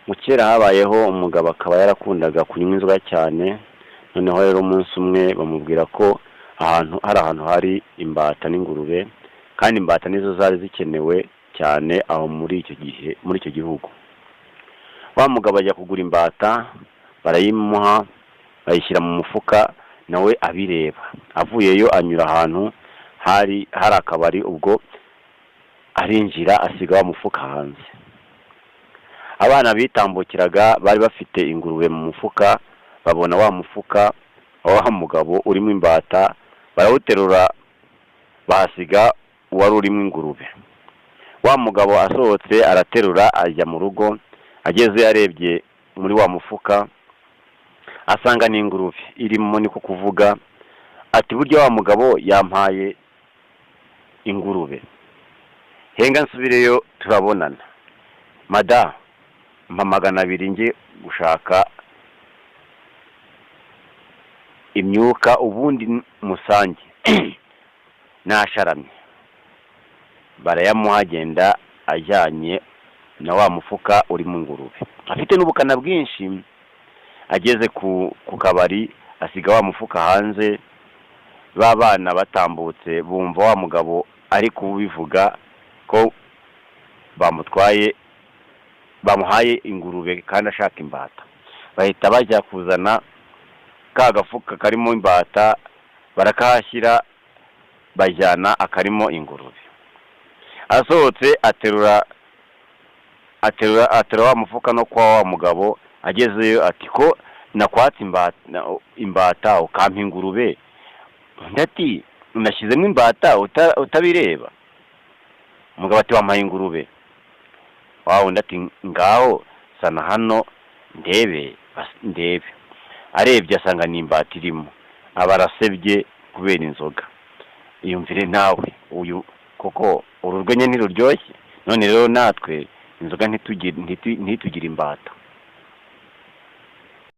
Mu kera habayeho umugabo, akaba yarakundaga kunywa inzoga cyane. Noneho rero umunsi umwe bamubwira ko ahantu hari ahantu hari imbata n'ingurube, kandi imbata nizo zari zikenewe cyane aho muri icyo gihe, muri icyo gihugu. Wa mugabo ajya kugura imbata, barayimuha, bayishyira mu mufuka nawe abireba. Avuyeyo anyura ahantu hari hari akabari, ubwo arinjira asiga wa mufuka hanze. Abana bitambukiraga bari bafite ingurube mu mufuka, babona wa mufuka wa wa mugabo urimo imbata, barawuterura bahasiga uwari urimo ingurube. Wa mugabo asohotse araterura ajya mu rugo. Agezeyo arebye muri wa mufuka asanga ni ingurube irimo. Niko kuvuga ati: "Burya wa mugabo yampaye ingurube, henga nsubireyo turabonana. Mada mpa 200 njye gushaka imyuka, ubundi musange nasharamye." Barayamuha, agenda ajyanye na wa mufuka urimo ingurube, afite n'ubukana bwinshi. Ageze ku kabari asiga wa mufuka hanze. Ba bana batambutse bumva wa mugabo ari kubivuga ko bamutwaye, bamuhaye ingurube kandi ashaka imbata. Bahita bajya kuzana ka gafuka karimo imbata, barakahashyira, bajyana akarimo ingurube. Asohotse aterura aterura aterura wa mufuka no kwa wa mugabo. Agezeyo ati: "Ko nakwatse imbata ukampa ingurube?" Undi ati: "Unashyizemo imbata utabireba." Umugabo ati: "Wampaye ingurube." Wa wundi ati: "Ngaho sana hano ndebe." Ndebe, arebye asanga ni imbata irimo. Aba arasebye kubera inzoga. Iyumvire nawe uyu koko, uru rwenya ntiruryoshye? None rero natwe inzoga ntitugire imbata.